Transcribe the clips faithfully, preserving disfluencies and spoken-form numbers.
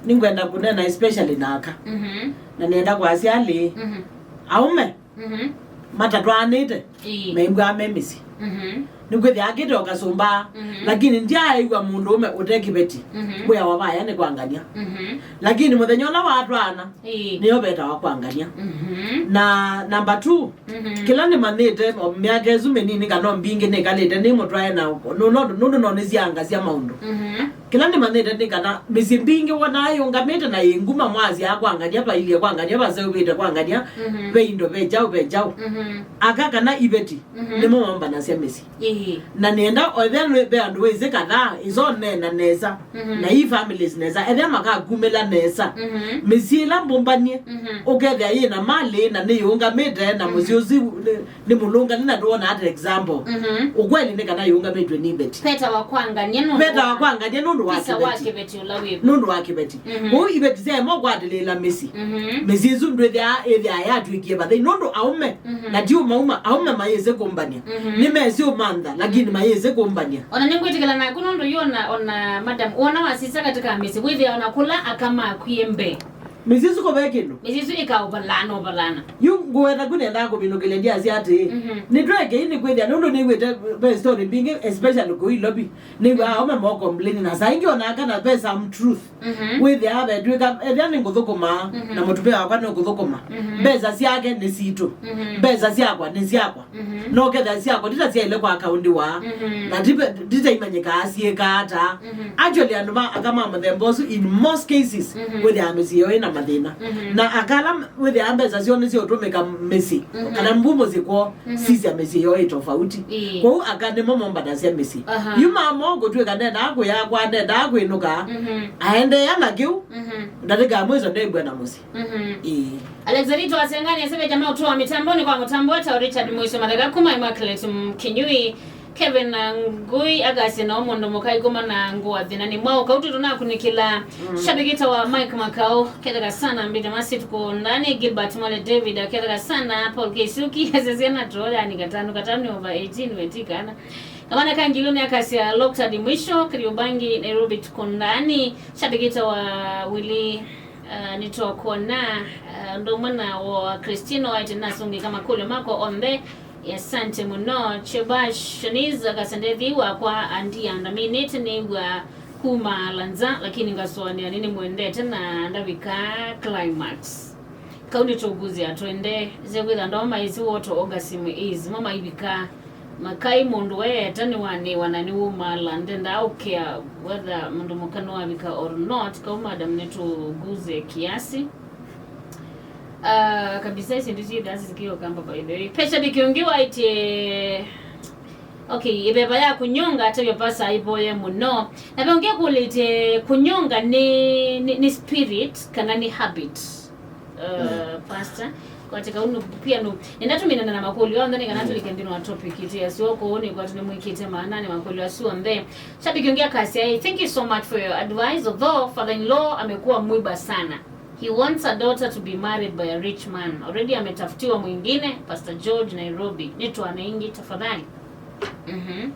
Nĩngwenda kũneena especially na aka. Mhm. Na nĩenda kwasya alĩ, mhm, aũme, mhm, matatwaanĩte, ĩĩ, maimbwaa me mĩsyĩ. Mhm. Nĩkwĩthĩaa akĩte o kasũmba, mhm, lakini ndyaaĩw'a mũndũũme ũte kĩveti, mhm, wĩawa vaya nĩ kwangania. Mhm. Lakini mũthenya ũla watwaana, ĩĩ, nĩyo vetawa kwangania. Mhm. Na number two, mhm, kĩla nĩmanyĩte, o myaka ĩsu mĩnini kana o mbingĩ nĩkalĩte nĩ mũtwae na nũ-, nũndũ, nũndũ no nĩsyangasya maũndũ. Mhm. Kĩla nĩmanyĩte nĩ kana mĩsyĩ mbingĩ wonaa yĩũngamĩte na yĩ nguma, mwasyaa kwangania, vailyĩ kwangania, vaseũvĩte kwangania, mhm, ve indo, ve kyaũ, ve kyaũ. Mhm. Aka kana iveti, mhm, nĩmo mombanasya mĩsyĩ. Ĩĩ. Na nĩenda o ethĩa nĩ ve andũ wĩsĩ kadhaa, ĩsoneena nesa, mhm, na ii families nesa, ethĩa makakumĩla nesa. Mhm. Mĩsyĩ ĩla mbũmbanie, mhm, ũkethĩa yĩ na malĩ na nĩyĩũngamĩte, na, mhm, mũsyĩ ũsu nĩ, nĩ mũlũngani na ndũona at example. Mhm. Ũkweli nĩ kana yĩũngamĩtw'e nĩ iveti. Vetawa kwangania nũndũ, vetawa wa kwangania nũndũ wa visa wa kĩveti. Kĩveti ũla wĩvo. Nũndũ wa kĩveti. Mhm. Kwoou iveti syaema ũkwatĩlĩĩla mĩsyĩ. Mhm. Mĩsyĩ ĩsu ndwĩthĩaa ĩthĩaa yatw'ĩkie vathei nũndũ aũme, mhm, na ti ũmauma, aũme mayĩsĩ kũmbany'a. Mhm. Nĩmesĩ ũmantha, lakini, mhm, mayĩsĩ kũmbany'a. Ona nĩngwĩtĩkĩla naku nũndũ yu ona, ona madam, wona wasisya katika mĩsyĩ, wĩthĩa ona kũla aka makwie mbee. Mĩsyĩ ĩsu kũve kĩndũ. Mĩsyĩ ĩsu ĩkaũvalana, ũvalana. Yu ngũweta ku nendaa kũvinũkĩlya ndyasya atĩĩ, mhm, nĩtwekei nĩkwĩthĩa nũndũ nĩw'ĩte ve story mbingĩ, especially kũu Ilovi. Nĩw'aa aũme mo complain na saa ingĩ ona aka na ve some truth. Mhm. Wĩthĩaa vetw'ĩka, ethĩa nĩngũthũkũma, mhm, na mũtumĩa wakwa nĩũkũthũkũma. Mhm. Mbesa syake nĩ sitũ. Mhm. Mbesa syakwa nĩ syakwa. Mhm. No kethĩa syakwa ndita syaile kwa akaunti wa. Mhm. Na ndive-, nditaimanyĩkaa syĩkaa ata. Mhm. Actually, andũ ma, aka ma mũthemba ũsu, in most cases, mhm, wĩthĩaa mĩsyĩ yoo ĩna mathĩna. Mhm. Na aka ala wĩthĩaa mbesa syoo nĩsyaũtũmĩka mĩsyĩ, mhm, kana mbu mũsyĩ kwoo, mhm, sisya mĩsyĩ yoo ĩ tofauti. Ĩĩ. Kwoou aka nĩmo mombanasya mĩsyĩ. Aha. Yu mama ũkũtw'ĩka ndendaa kũyakwa, ndendaa kwĩnũka, mhm, aendeea na kĩu, mhm, ndatĩka ya mwiso ndembw'a na mũsyĩ. Mhm. Ĩĩ. Alexandrito Asengani asebe jamaa utoa mitamboni kwa mtambo ta Richard Mwiso Matheka kuma Immaculate Mkinyui, Kevin Ngui akasya na ũmũndũ mũkai kuma na ngũa thĩna nĩ mwaũ kautu tunakunikila. Mm. Shabiki ta wa Mike Makau, ketheka sana mbita masi tuko ndani, Gilbert Mwale David, ketheka sana, Paul Keisuki, asesena to, yani katano, katano over eighteen wetikana. Kamana Kangilu ni akasya Loktadi mwisho, Kariubangi, Nairobi tuko ndani, shabiki ta wa Willy, uh, nitwakuona, uh, ndo mwana wa Kristino, aite nasungika makũlyo makwa onthe. Asante mũno. Cheba Shaniz akasya ndethi wakwa andia ndaminĩte nĩw'a kuma lanza, lakini ngasũanĩa nĩnĩmwendete na ndavika climax. Kau nĩtũkuzĩa twende, zekwĩtha ndoma isi woto orgasm is, mo maivika. Makai mũndũ weeta nĩwanĩwa na nĩwumaala, ndendaa ũkea whether mũndũ mũka nĩwavika or not, kau madam nĩtũguze kiasi. Ah, kabisa, ici ndio shida zikio kamba, by the way. Pesha biki ungi waite. Okay, iveva ya kunyonga atavyo pasa aivoye mũno. Na ve ungi kulite kunyonga ni, ni, ni spirit kana ni habit. Uh, pastor, kwati kaunu pia no. Nenda tuminana na makũlyo onthe nĩ kana, mm, tulike nthĩnĩ wa topic ĩtĩ ya sio kũũ nĩ kwati nĩ mwĩkĩte maana nĩ makũlyo asu onthe. Shabiki ũngĩ akasya, "Hey, thank you so much for your advice. Although father-in-law amekuwa mwiba sana. He wants a daughter to be married by a rich man. Already ametafutiwa mwingine, Pastor George, Nairobi. Nĩtũane ĩngĩ, tafadhali." Mhm.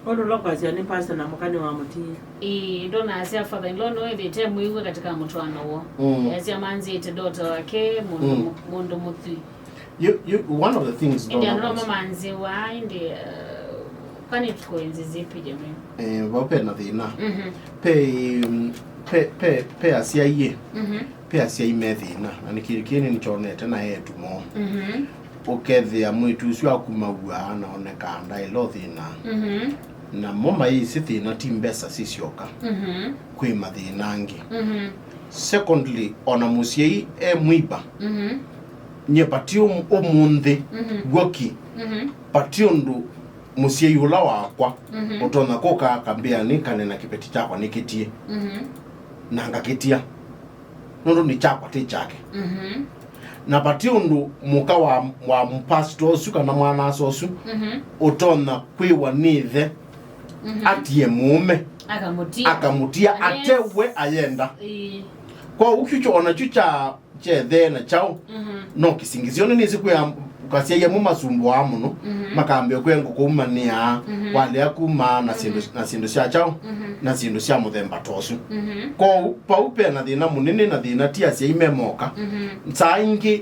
Ũndũ ũla kwasya nĩ pastor na mũka nĩwamũtiie. Ĩĩ, ndonasya father-in-law no ĩthĩte mwĩw'e katika mũtwaano woo. Mm. Yasya manzĩte daughter wake, mũndũ, mm, mũ-, mũndũ mũthwii. You, you, one of the things ĩndĩ andũ amwe manzĩwa, ĩndĩ, uh, kwani tuko enzi zipi jamii? Eh, vau pe na thĩna. Mhm. Pe, mm, pe, pe, pe asyai, mhm, pe asyai me thĩna. Na nĩ kĩndũ kĩĩ nĩnĩkyonete na eĩtu moo. Mhm. Ũkethĩa mwĩĩtu ũsu akumaw'a na onekaa ndaĩla ũthĩna. Mhm. Na mo mayĩsĩ thĩna ti mbesa sisyoka. Mhm. Kwĩ mathĩna angĩ. Mhm. Secondly, ona mũsyai e mwiba. Mhm. Nye pati ũm-, ũmũnthĩ, mhm, gwoki. Mhm. Pati ũndũ mũsyai ũla wakwa, mhm, ũtonya kũka akambĩa nĩkane na kĩveti kyakwa nĩkĩtie. Mhm. Na ngakĩtia. Nũndũ nĩ kyakwa, ti kyake. Mhm. Na vati ũndũ mũka wa, wa pastor ũsu kana mwana-a-asa ũsu, mhm, ũtonya kwĩwa nĩ ĩthe, mhm, atie mũũme, akamũtia, akamũtia, ate we ayenda. Ĩĩ. Kwa ũu kyu kyo, ona kyu kya kyethee na kyaũ, mhm, no kĩsingĩsyo. Nĩ nĩsĩ kwĩa Asyai amwe masumbũaa mũno, mhm, makambĩa kũya ngũkũ umanĩaa, mhm, walea kuma na syĩndũ, mhm, na syĩndũ sya kyaũ, mhm, na syĩndũ sya mũthemba ta ũsu. Mhm. Kwoou, vau ve na thĩna mũnene, na thĩna ti asyai me moka. Mhm. Saa ingĩ,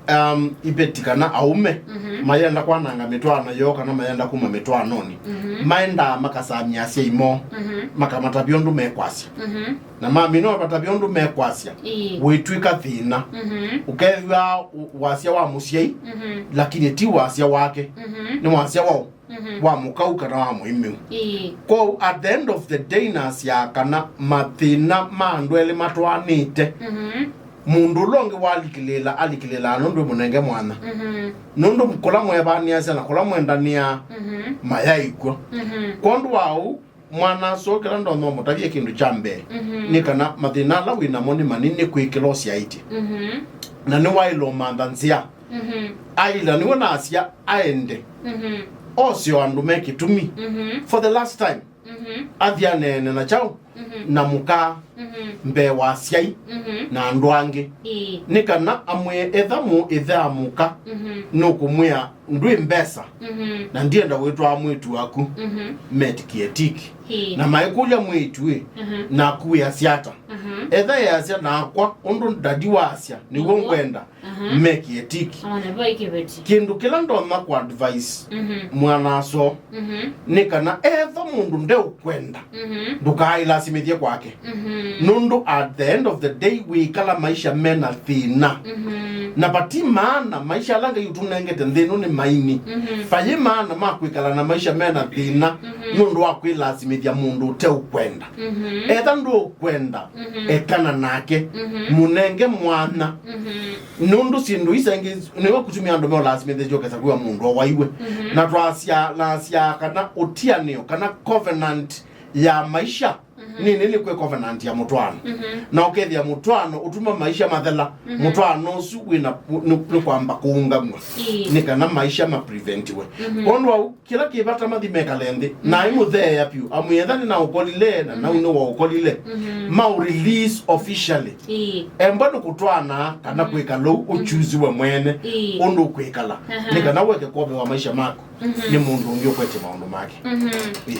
um, iveti kana aũme, mhm, mayenda kwananga mĩtwaano yoo kana mayenda kuma mĩtwaanonĩ, mhm, maendaa makasamya asyai moo, mhm, makamatavya ũndũ mekwasya. Mhm. Na mamina ũvatavya ũndũ mekwasya, ĩĩ, wĩtw'ĩka thĩna. Mhm. Ũkethĩwa wasya wa mũsyai, mhm, lakini ti wasya wake. Mhm. Nĩ wasya waũ? Mhm. Wa mũkau kana wa mũĩmĩu. Ĩĩ. Kwoou, at the end of the day, nasyaa kana mathĩna ma andũ elĩ matwaanĩte. Mhm. Mũndũ ũla ũngĩ walikĩlĩĩla, alikĩlĩĩlaa nũndũ mũnenge mwanya. Mhm. Nũndũ kũla mwevanĩasya na kũla mwendanĩaa, mhm, mayaĩ kw'o. Mhm. Kwondũ wa ũu, mwana-a-asa ũũ kĩla ndonya ũmũtavye kĩndũ kya mbee, mhm, nĩ kana mathĩna ala wĩ namo nĩ manini kwĩkĩla ũsyaĩtye. Mhm. Na nĩwaĩle ũmantha nzĩa. Mhm. Aila nĩwe nasya aende. Mhm. Ose o andũ me kĩtumi. Mhm. For the last time. Mhm. Athi aneene na kyaũ? Mhm. Na mũka, mhm, mbee wa asyai, mhm, na andũ angĩ. Ĩĩ. Nĩ kana amwĩe, etha mũ ĩthe a mũka, mhm, nũkũmwĩa, ndwĩ mbesa, mhm, na ndienda wĩtwaa mwĩĩtu waku, mhm, metĩkĩe tiki. Ĩĩ. Na maikũlya mwĩĩtu-ĩ, mhm, naku wĩasya ata? Mhm. Etha easya, nakwa ũndũ ndadi waasya nĩw'o, nĩw'o, ngwenda, mhm, mekĩe tiki. Ona vai kĩveti. Kĩndũ kĩla ndonya kũ advise, mhm, mwana-a-asa ũũ, mhm, nĩ kana etha mũndũ ndeũkwenda, mhm, ndũkaaĩlasimĩthye kwake. Mhm. Nũndũ at the end of the day, wĩkala maisha mena thĩna. Mhm. Na vati maana, maisha ala Ngai ũtũnengete nthĩ ĩno nĩ maini. Mhm. Vai maana ma kwĩkala na maisha mena thĩna, mhm, nũndũ wa kwĩlasimĩthya mũndũ ũteũkwenda. Mhm. Etha ndũũkwenda, mhm, ekana nake, mhm, mũnenge mwanya. Mhm. Nũndũ syĩndũ ii syaingĩ nĩwe kũtumia andũ meũlasimĩthĩtye ũkesa kwĩwa mũndũ owaiwe. Mhm. Na twasya, nasya kana ũtianĩo, kana covenant ya maisha, mhm, nĩ nene kwĩ covenant ya mũtwaano. Mhm. Na ũkethĩa mũtwaano ũtuma maisha mathela, mhm, mũtwaano ũsu wĩna, nĩ, nĩ kwamba kũũngamw'a. Ĩĩ. Nĩ kana maisha ma preventiwe. Mhm. Kwondũ wa ũu, kĩla kĩ vata mathi mekale nthĩ, mhm, na aimũtheea vyũ, amwĩetha nĩnaũkolile, na, mhm, nau nĩwaũkolile. Mhm. Maũ release officially. Ĩĩ. Embwa nĩ kũtwaana kana, mm, kwĩka lou, mm, ũchusiwe mwene, ĩĩ, ũndũ ũkwĩkala. Aha. Nĩ kana weke kwovewa maisha maku, mhm, nĩ mũndũ ũngĩ ũkwetye maũndũ make. Mhm. Ĩĩ.